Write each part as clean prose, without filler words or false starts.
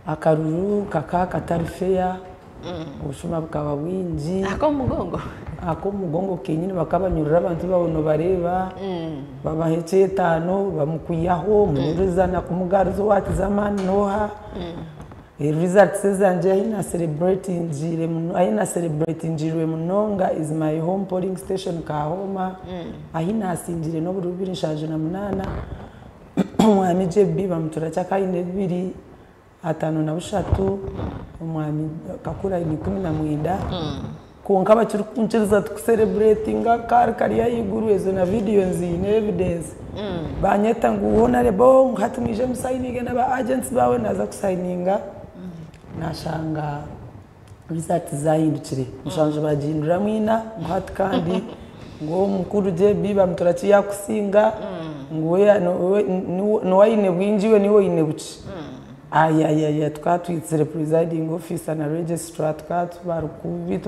Akaruru kakaba katari fair, obushuma bukaba bwingi. Ak'omu mugongo? Ak'omu mugongo kenyini. Bakaba banyurura abantu bawe nobareeba, babaha ekyetaano, bamukwihaho munyurizana kumugaruza owatiza amaani nooha. Results ezangye ahi nacelebratingirwe munonga is my home polling station, Kahoma, ahi nasingire n'obururu 278, omwami JB bamutura kyakaine 253, omwami Kakura aine 19. Kwonka bakirikunkiriza tukucelebratinga kari kari ahaiguru, ezo na video nziine evidence. Banyeta ngu, "Honorable, ngu hati mwije musayininge n'aba agents bawe." Naza kusayininga, nashanga results zahindukire, 7 bagihinduramu 4, ngu hati kandi ngu omukuru JB bamutura ki yakusinga, ngu we niwe aine bwingi, iwe niwe oine bukye. Ayayaya, tukaba twitsire presiding officer na registrar, tukaba tubari kubi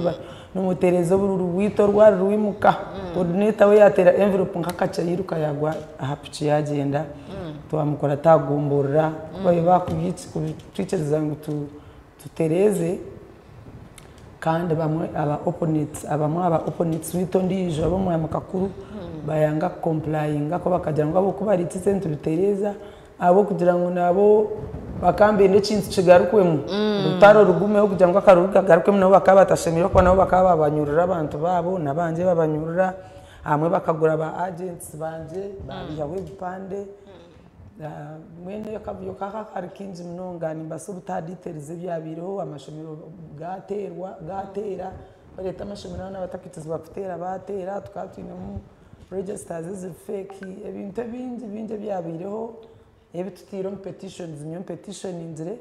numutereza obururu bwitu orwari rwimuka. Coordinator we yateera envelope nk'akakye, yiruka yagwa aha piki yagyenda. Twamukora tagomborora kuba bakutwikiriza ngu tutereeze. Kandi bamwe aba opponents, abamwe aba opponents witu ondiijo ab'omwami Kakuru bayanga kucomplyinga, ko bakagira ngu ahabw'okuba barikize nitubitereeza, ahabw'okugira ngu nabo bakambenda ekintu kigarukwemu, rutaro rugumeho kugira ngu akaruru kagarukwemu. Nabo bakaba batashemereire kuba nabo bakaba babanyurura abantu baabo nabangye babanyurura hamwe, bakagura ba agents bangye babihaho ebipande. Mwene akavuyo kaka kari kingi munonga, nimbaasa obutaha details ebyabaireho. Amashomero gateerwa, gateera, bareeta amashomero abaana batakwikirizibwa kuteera, bateera. Tukaba twinemu registers eziri fake, ebintu ebingi bingi ebyabaireho ebi tutaire omu petitions. Nyowe mpetitioningire,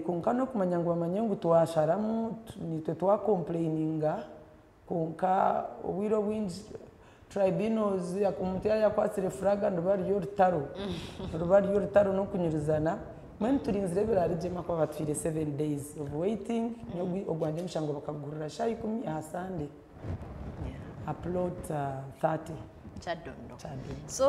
kwonka n'okumanya ngu bamanye ngu twasharamu nitwe twacomplaininga. Kwonka obwire obwingi tribunals, omuntu yaaba yakwatsire flag, niruba ruri orutaro, ruba ruri orutaro n'okunyurizana. Mbwenu turinzire ebirarigyemu akuba batwire 7 days of waiting. Ogwangye omushango bakagurira shaaha 10 aha Sunday, a plot 30. Kyadondo. Kyadondo. So